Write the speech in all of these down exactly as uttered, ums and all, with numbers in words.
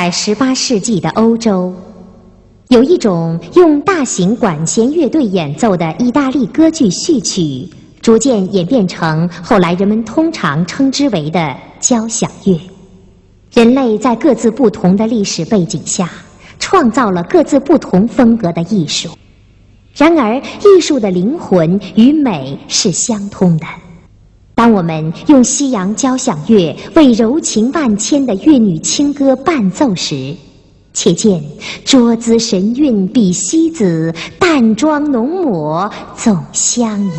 在十八世纪的欧洲，有一种用大型管弦乐队演奏的意大利歌剧序曲，逐渐演变成后来人们通常称之为的交响乐。人类在各自不同的历史背景下，创造了各自不同风格的艺术。然而，艺术的灵魂与美是相通的。当我们用西洋交响乐为柔情万千的越女轻歌伴奏时，且见桌姿神韵比西子，淡妆浓抹总相宜。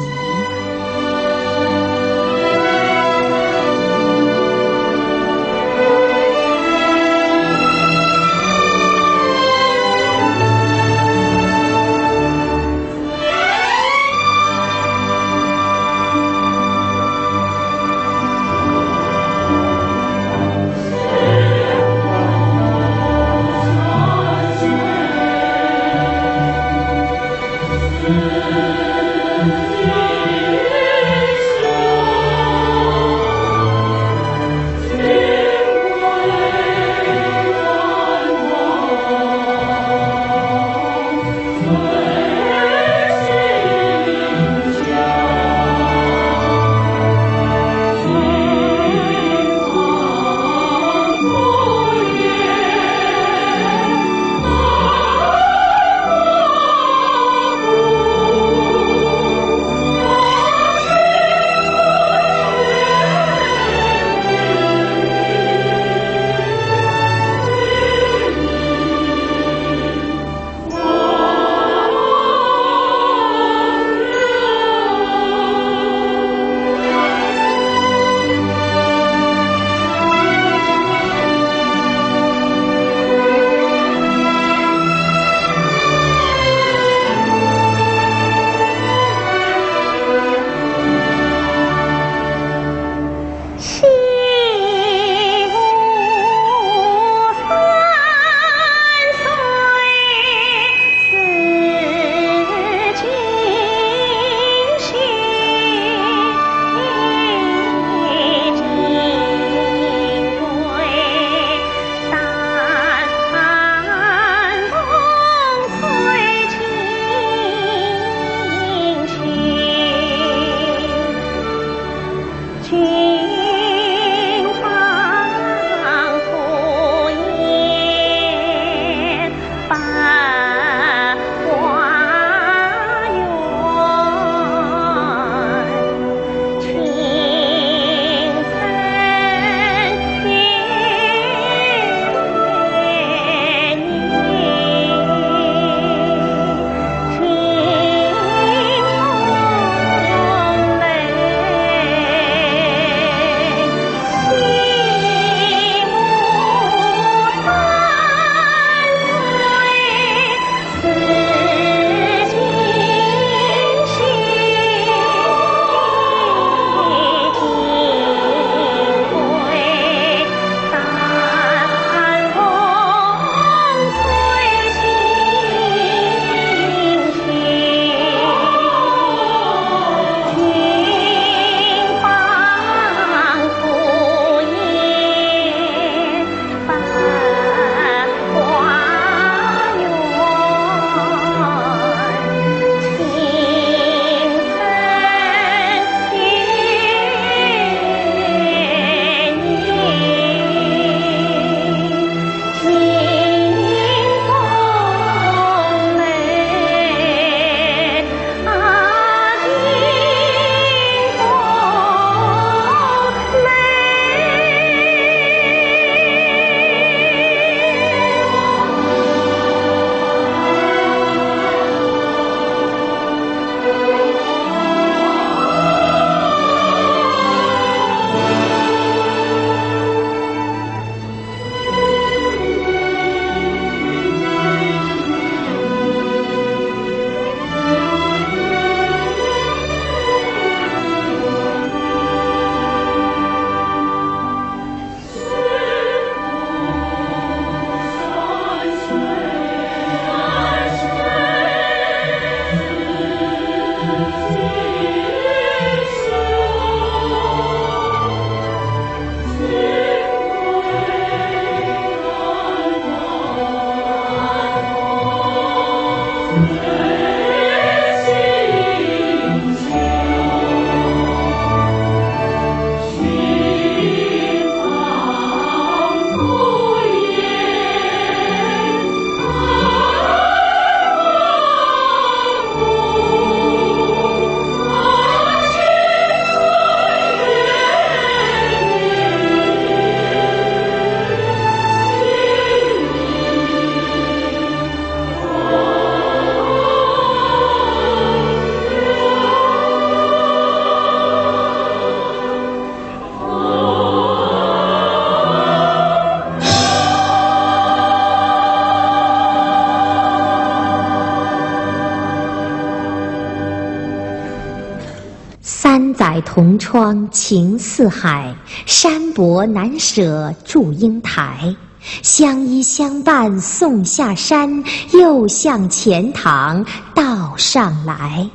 载同窗情似海，山伯难舍祝英台。相依相伴送下山，又向钱塘道上来。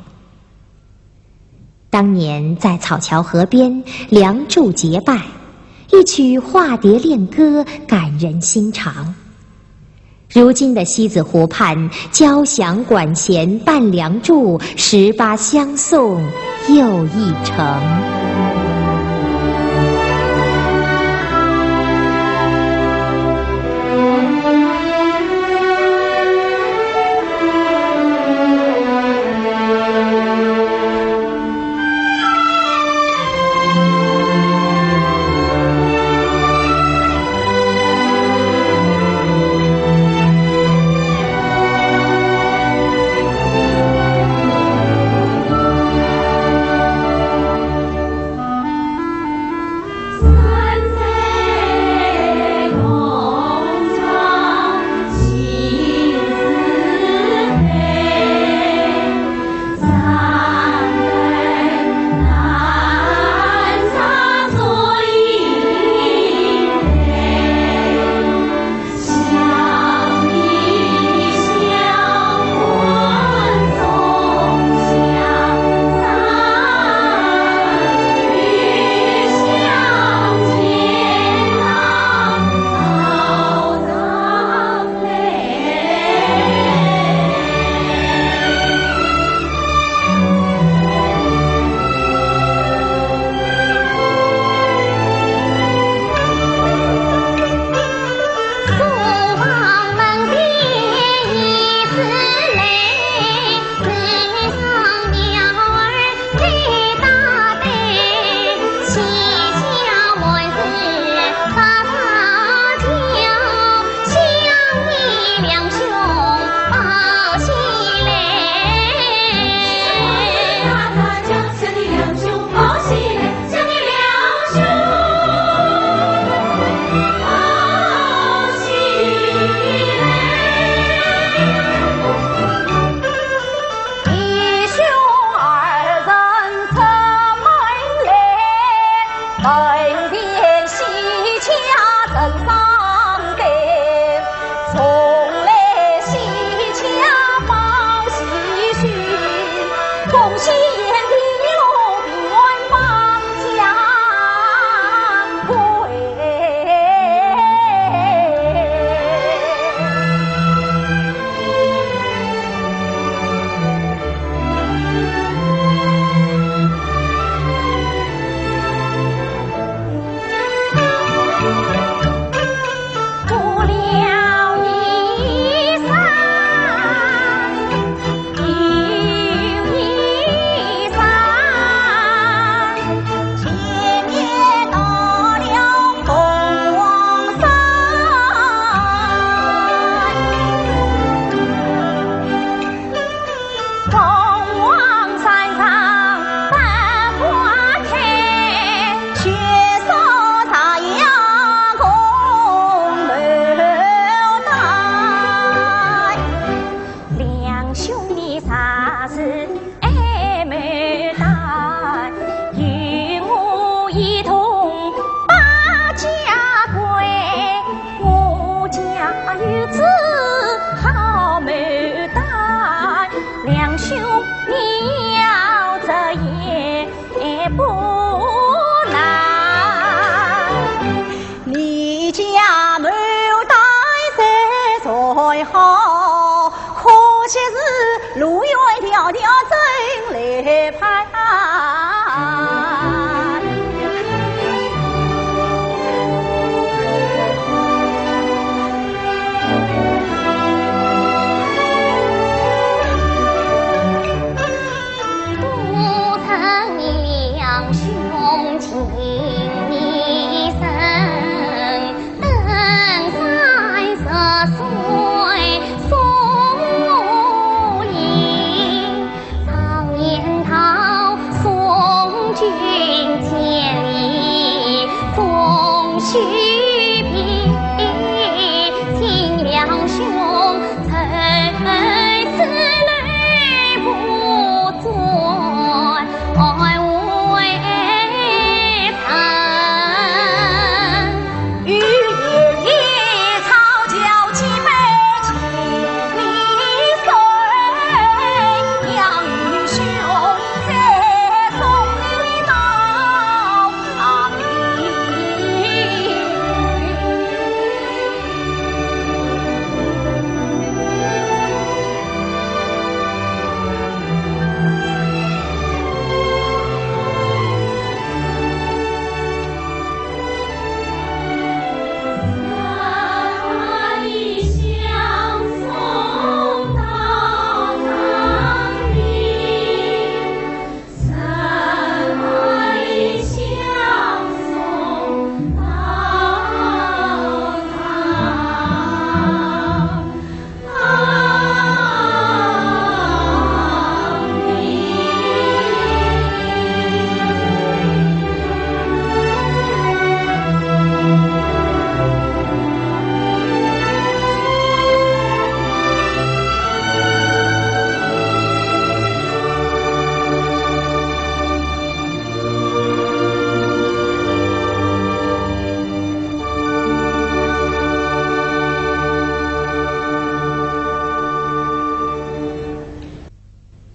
当年在草桥河边，《梁祝》结拜，一曲化蝶恋歌感人心肠。 如今的西子湖畔，交响管弦伴《梁祝》，十八相送又一程。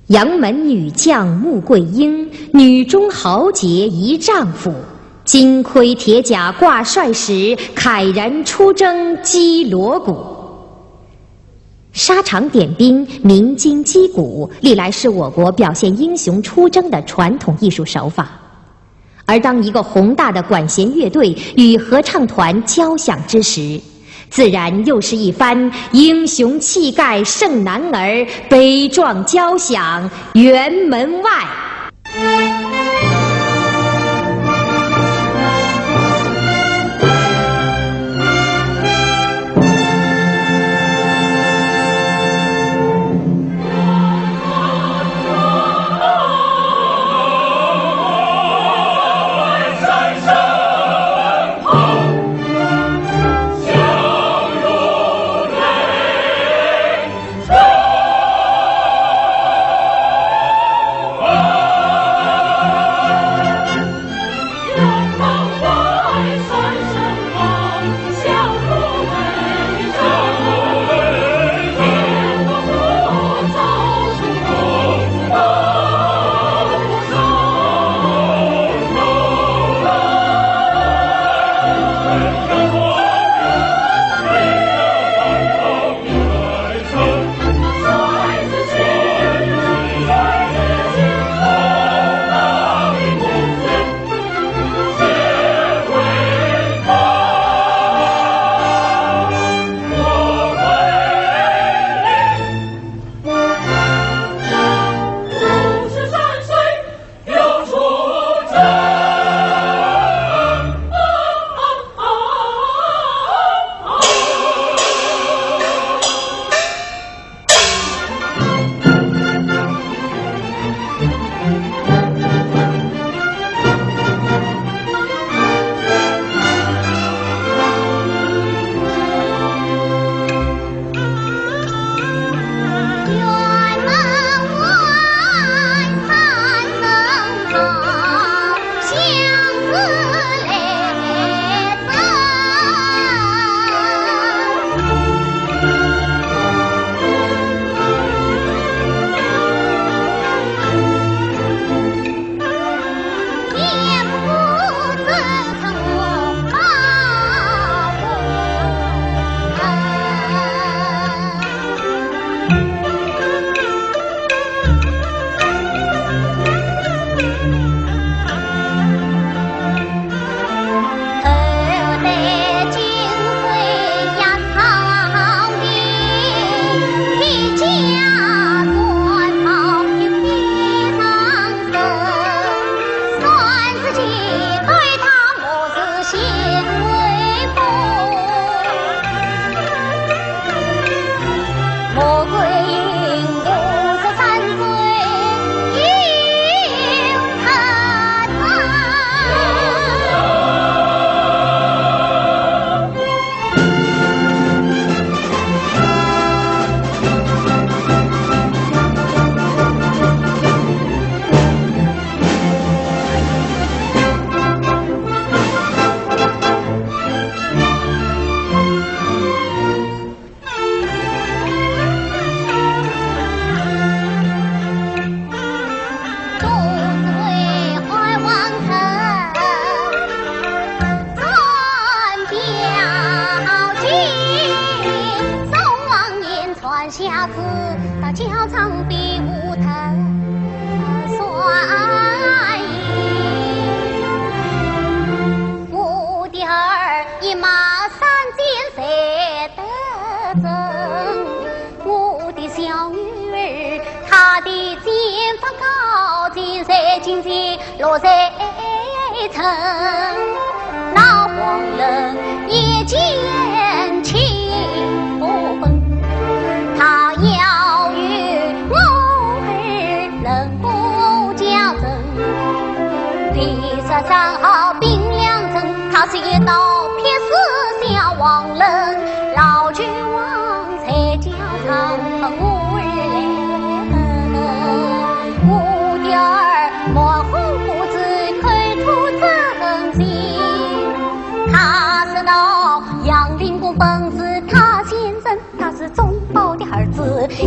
杨门女将穆桂英，女中豪杰一丈夫，金盔铁甲挂帅时，慨然出征击锣鼓。沙场点兵，鸣金击鼓，历来是我国表现英雄出征的传统艺术手法。 而当一个宏大的管弦乐队与合唱团交响之时，自然又是一番英雄气概胜男儿，悲壮交响辕门外。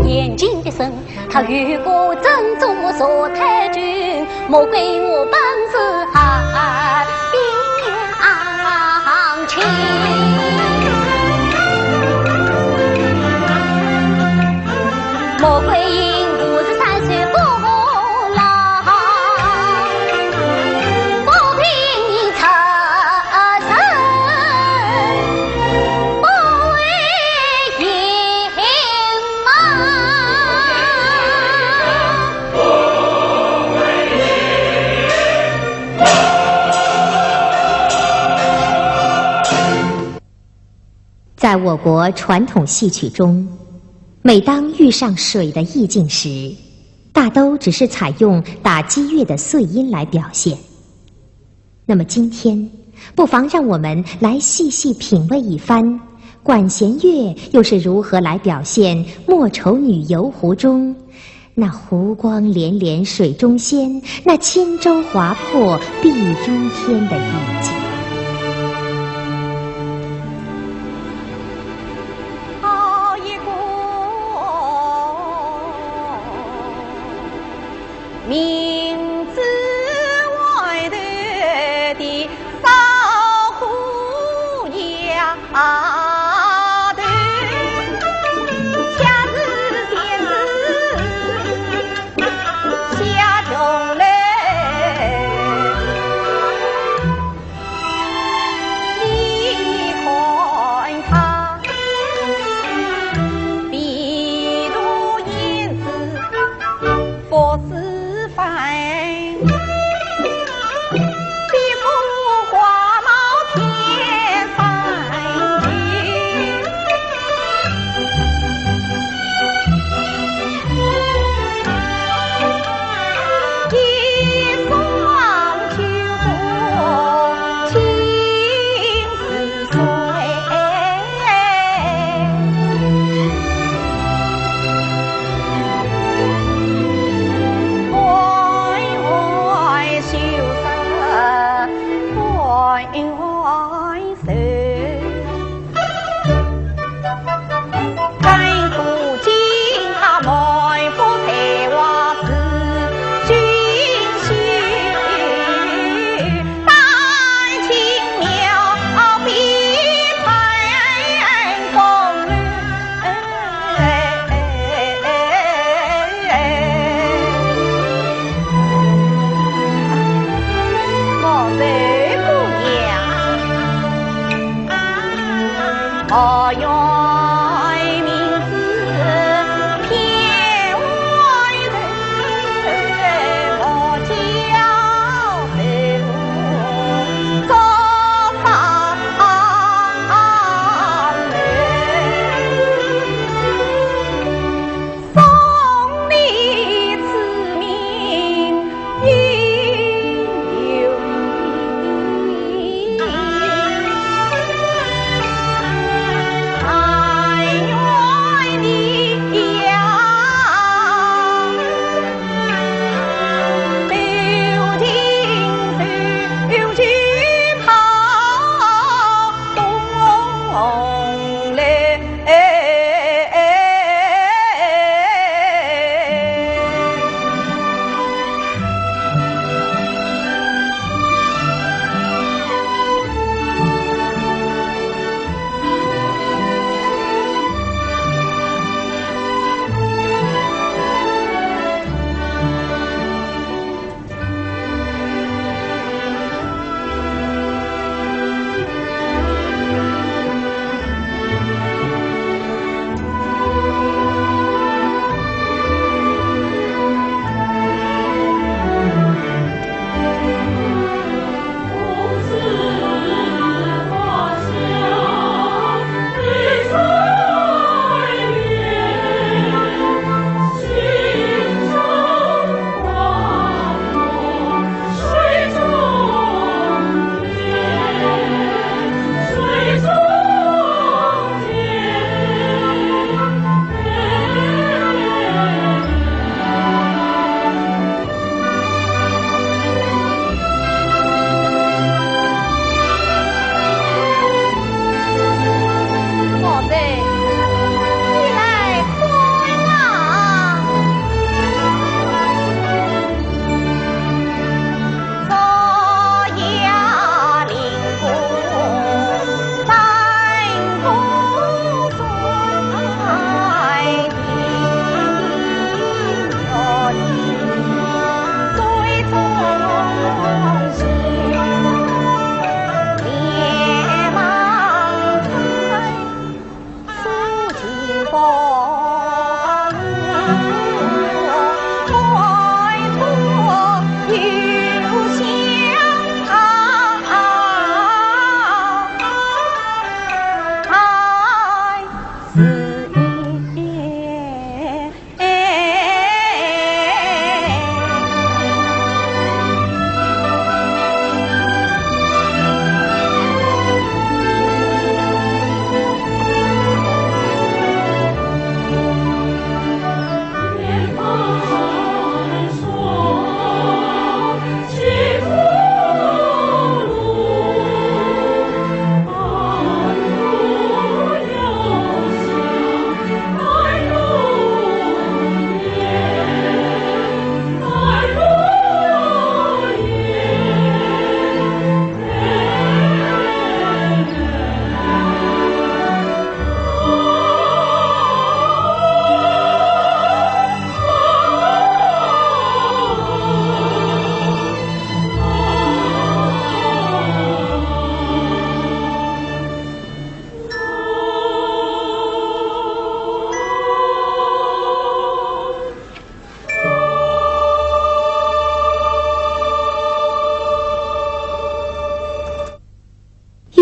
眼睛的神，他有个正宗我说太君，莫怪我本是海边亲。莫怪因我是山水不老，不平出身。 在我国传统戏曲中，每当遇上水的意境时，大都只是采用打击乐的碎音来表现。那么今天，不妨让我们来细细品味一番，管弦乐又是如何来表现莫愁女游湖中那湖光粼粼水中仙，那轻舟划破碧云天的意境。好一个明珠湾头的烧火丫头，像是仙子 下重楼。你看她，鼻头胭脂，发丝繁，一副花帽添三头。 一双秋波尽似水，弯弯秀色弯弯 送你此名云游。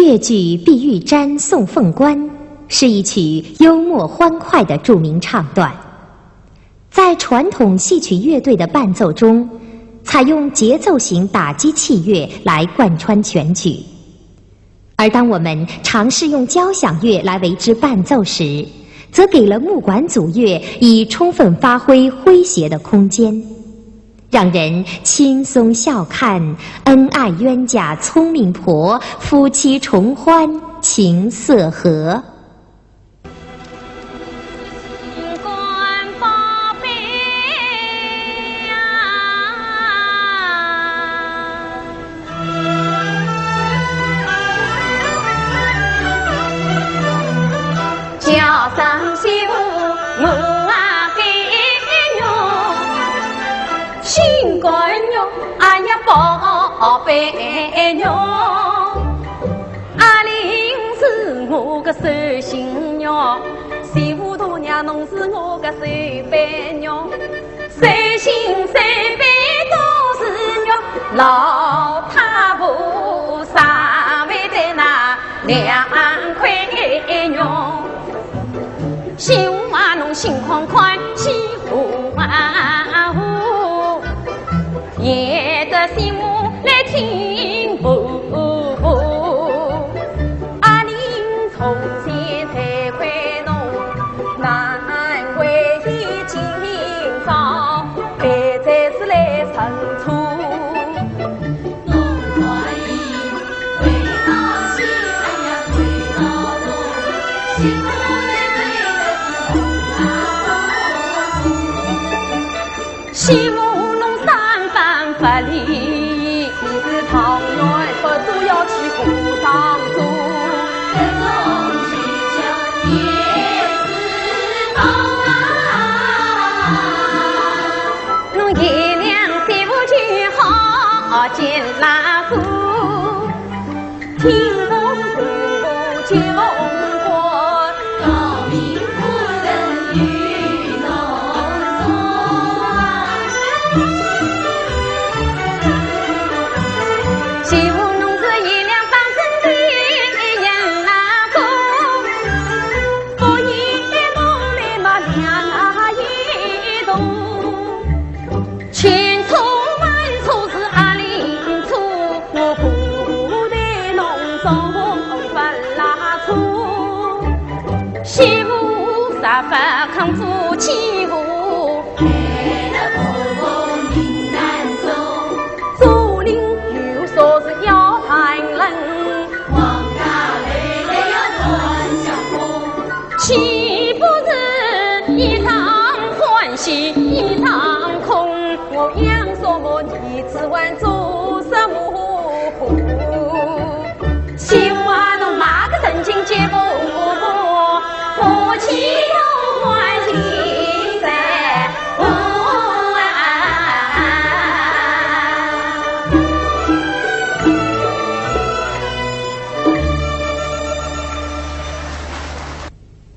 越剧《碧玉簪送凤冠》是一曲幽默欢快的著名唱段，在传统戏曲乐队的伴奏中，采用节奏型打击器乐来贯穿全曲。而当我们尝试用交响乐来为之伴奏时，则给了木管组乐以充分发挥诙谐的空间，让人轻松笑看恩爱冤家聪明婆，夫妻重欢琴瑟和。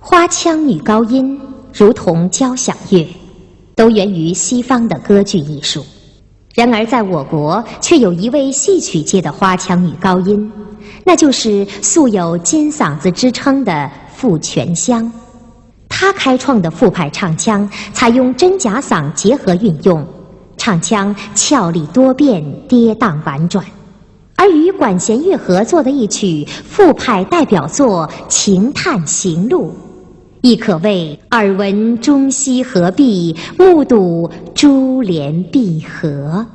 花腔女高音如同交响乐，都源于西方的歌剧艺术。然而，在我国却有一位戏曲界的花腔女高音，那就是素有金嗓子之称的傅泉香。她开创的傅派唱腔，采用真假嗓结合运用，唱腔俏丽多变，跌宕婉转。而与管弦乐合作的一曲傅派代表作《琴叹行路》，亦可谓耳闻中西合璧，目睹珠联璧合。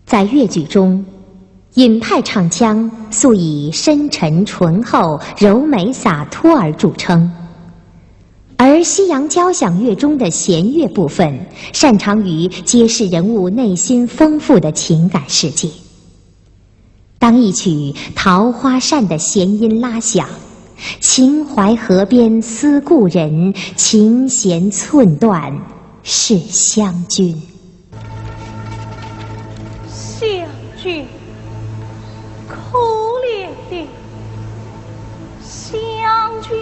在越剧中，尹派唱腔素以深沉醇厚、柔美洒脱而著称，而西洋交响乐中的弦乐部分，擅长于揭示人物内心丰富的情感世界。当一曲《桃花扇》的弦音拉响，“秦淮河边思故人，琴弦寸断是香君”。香君，可怜的香君。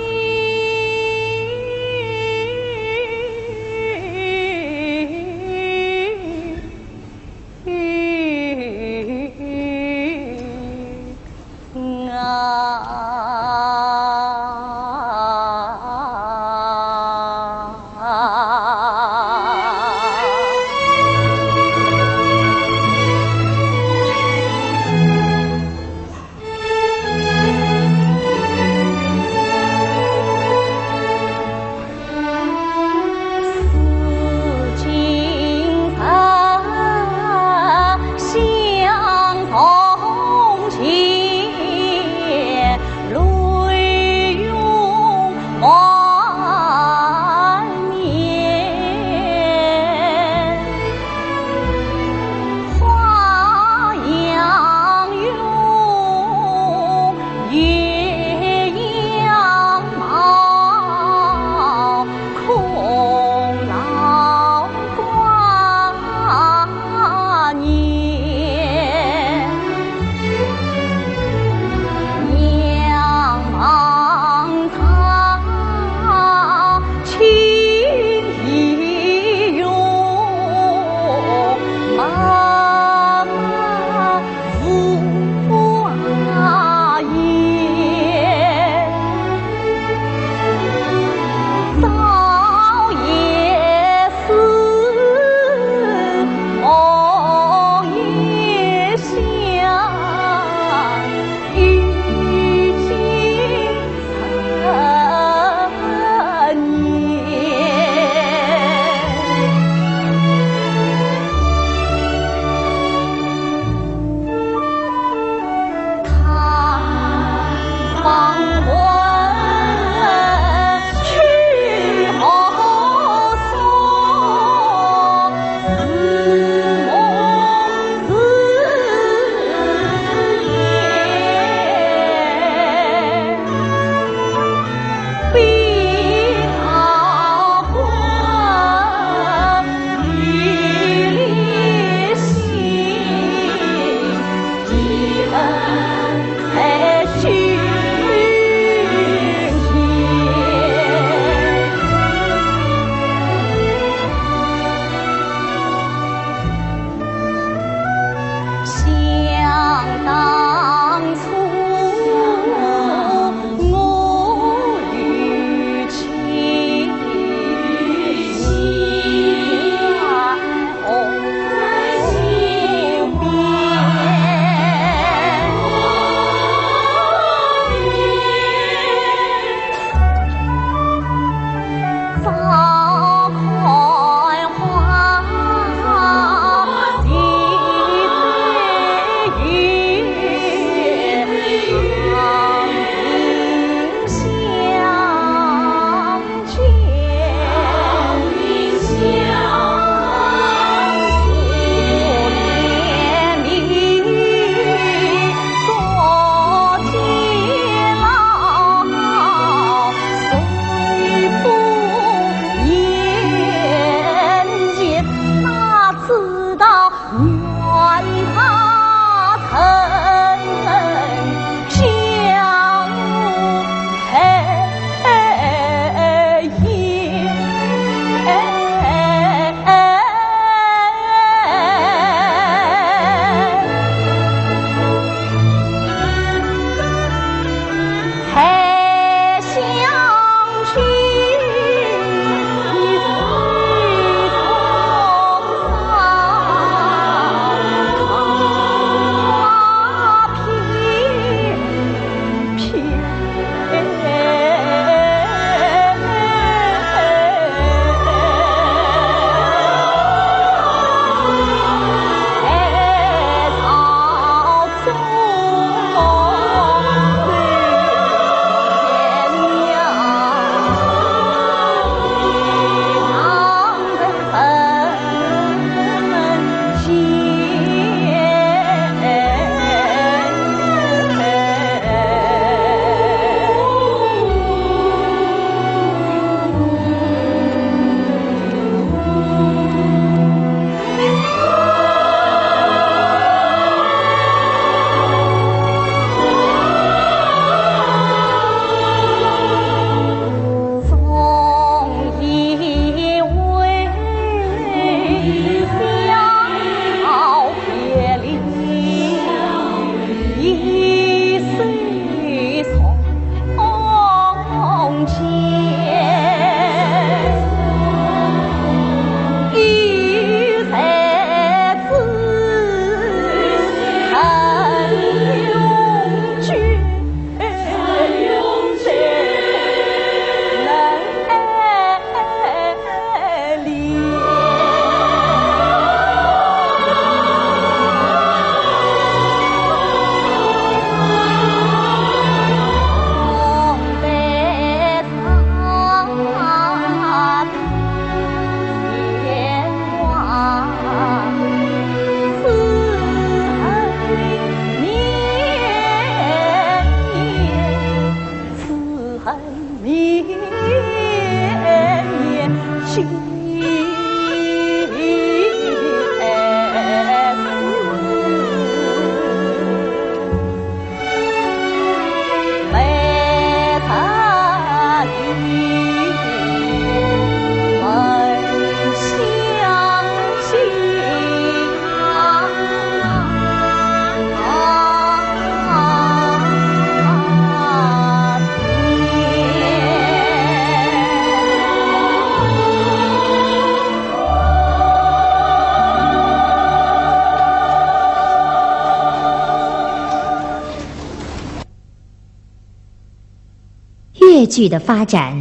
剧的发展，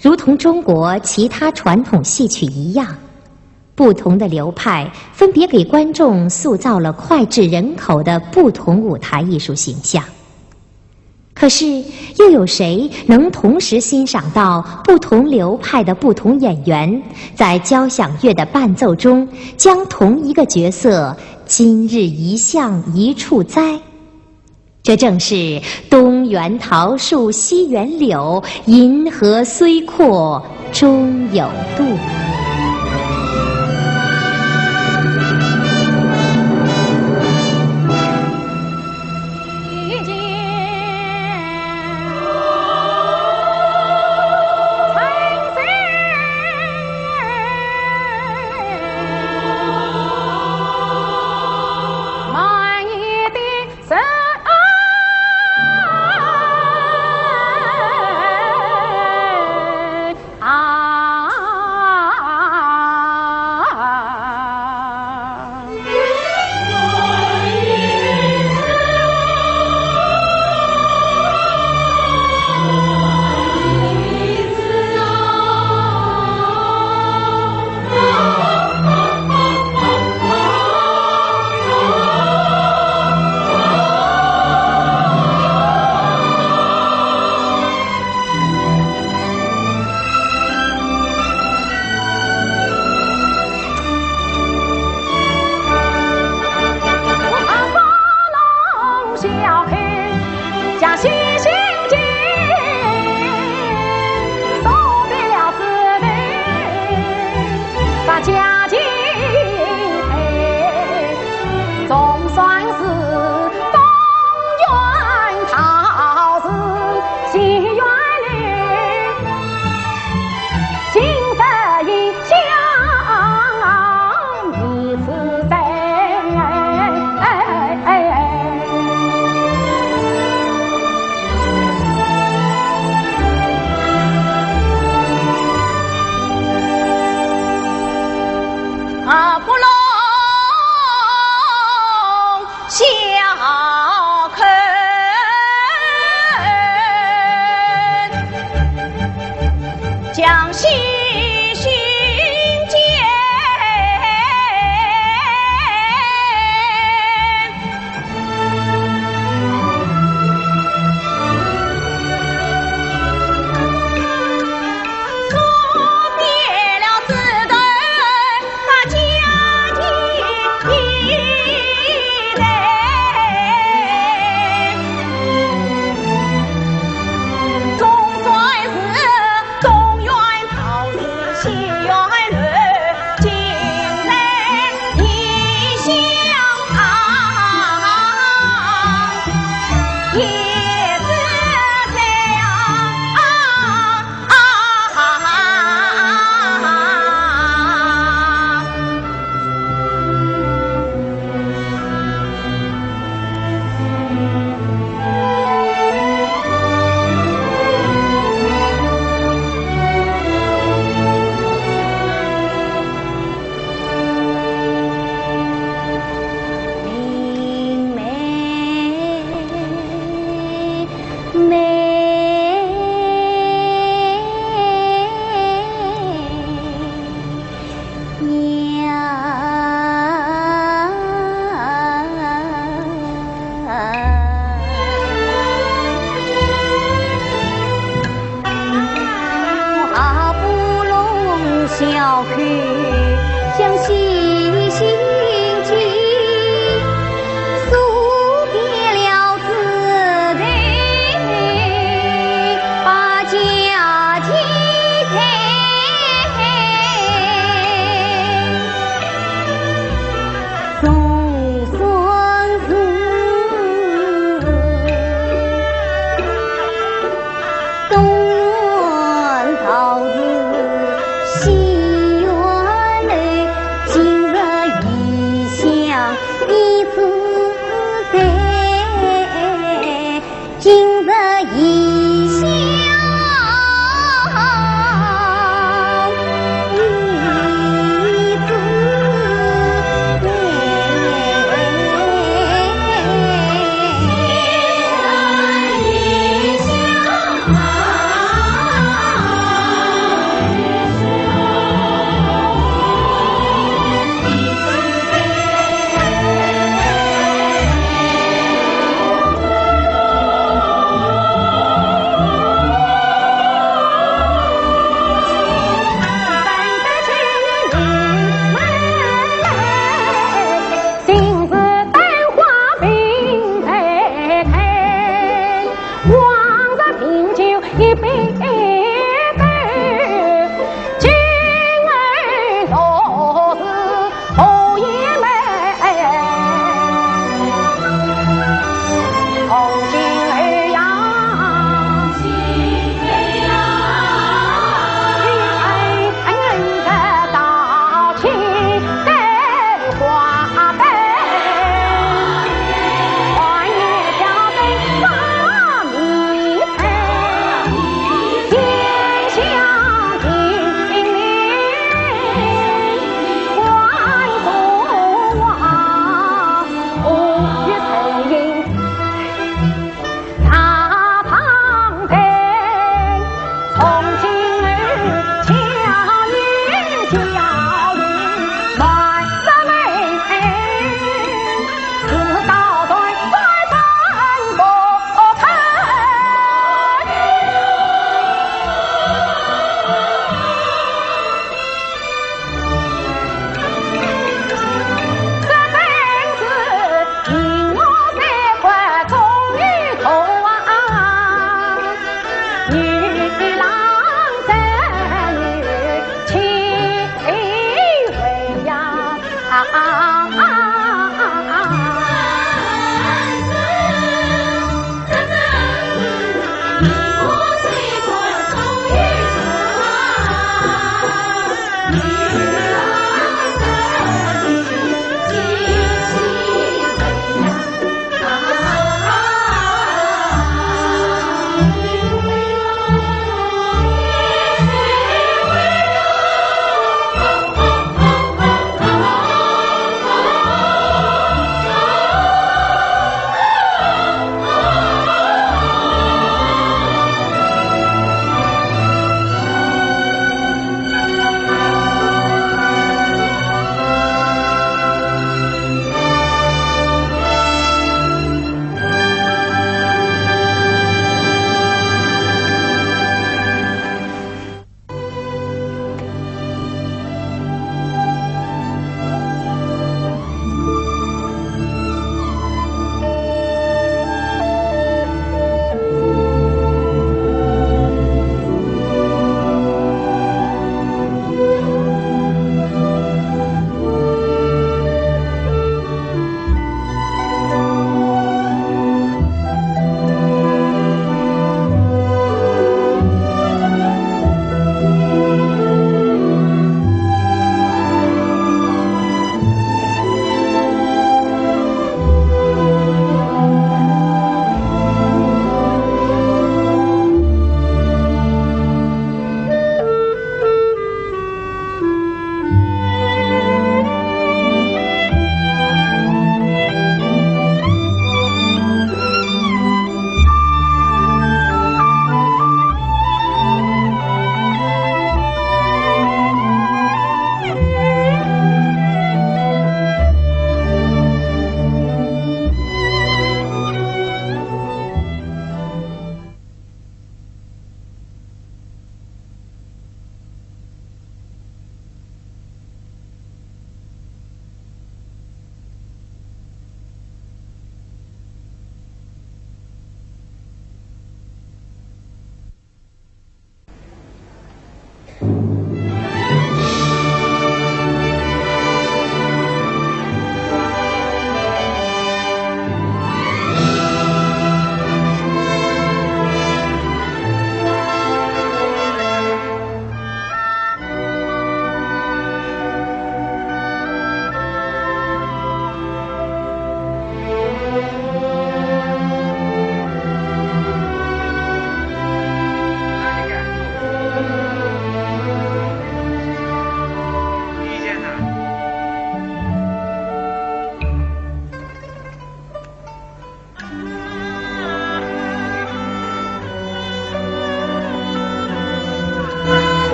如同中国其他传统戏曲一样，不同的流派分别给观众塑造了脍炙人口的不同舞台艺术形象。可是，又有谁能同时欣赏到不同流派的不同演员在交响乐的伴奏中，将同一个角色今日一相一处哉？ 这正是东园桃树，西园柳，银河虽阔终有度。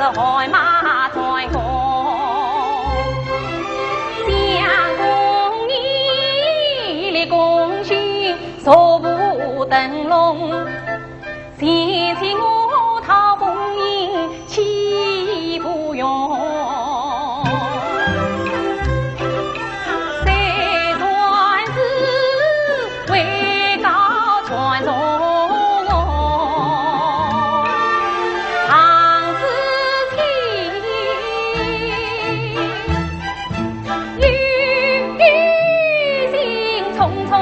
汗马穿过，相公你立功行，坐步登龙，前去我讨功名，岂不用？虽然是 位高权重，唐子卿，忧心忡忡。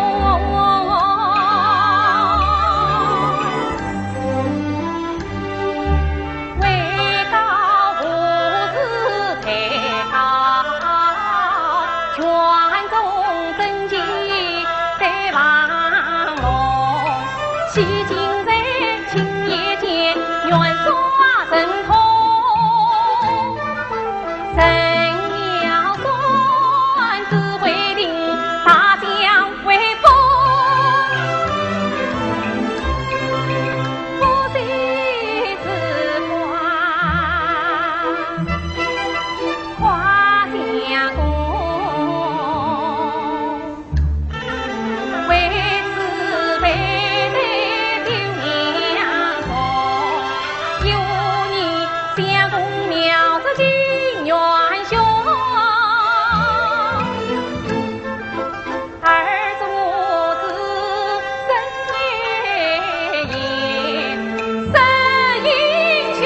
为道无事才高，权重正气在房龙。西京在今夜间，元帅神通，神妙算指挥令，大将威风。 不是时光，花相公，为此背对酒娘红，有你相公妙手金元胸。 儿子母子生美言，生英雄。